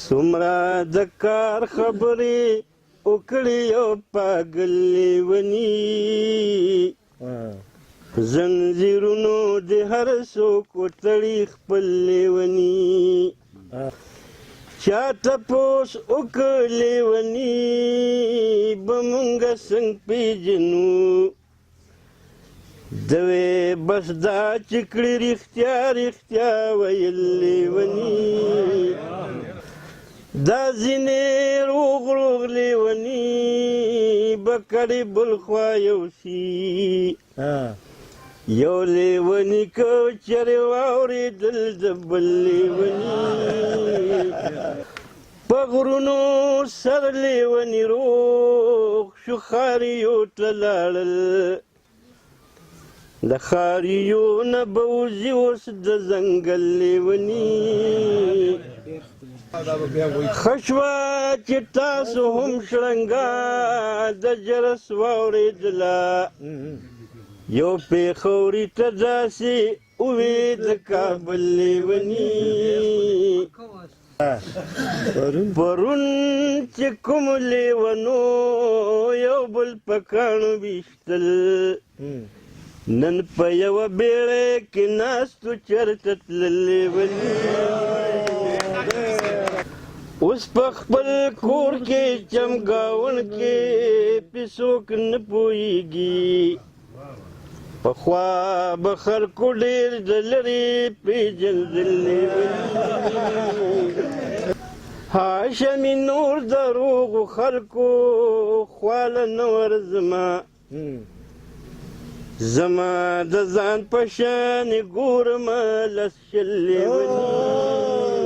څومره د کار خبرې وکړي یو پاګل لیوني، زنځیرونو د هر څوک وتړي خپل لیوني. چا تپوس وکړ لیوني به مونږ څنګه پېژنو؟ دوی بس دا چې کړي رښتیا رښتیا ویل لیوني. دا ځینې روغ روغ لیوني به کړي بل خوا یوسي. یو لیوني که چېرې واورېدل د بل لیوني، په غرونو سر لیوني روغ شو ښاریو ته لاړل. د ښاریو نه به وځي اوس د ځنګل لیوني. ښه شوه چې تاسو هم شرنګا د جرس واورېدله، یو پېښوري ته داسې ووې د کابل لیوني. پرون چې کوم لیونو یو بل په کاڼو ویشتل، نن په یوه بیړۍ کې ناستو چېرته تلل لیوني. اوس په خپل کور کې چمګاوڼ کې پې څوک نه پوهېږي، پخوا به خلکو ډېر د لرې پېژندل لیوني. هاشمي نور دروغو خلکو خواله نه ورځمه، زما د ځان په شان ګورم لس شل لیوني.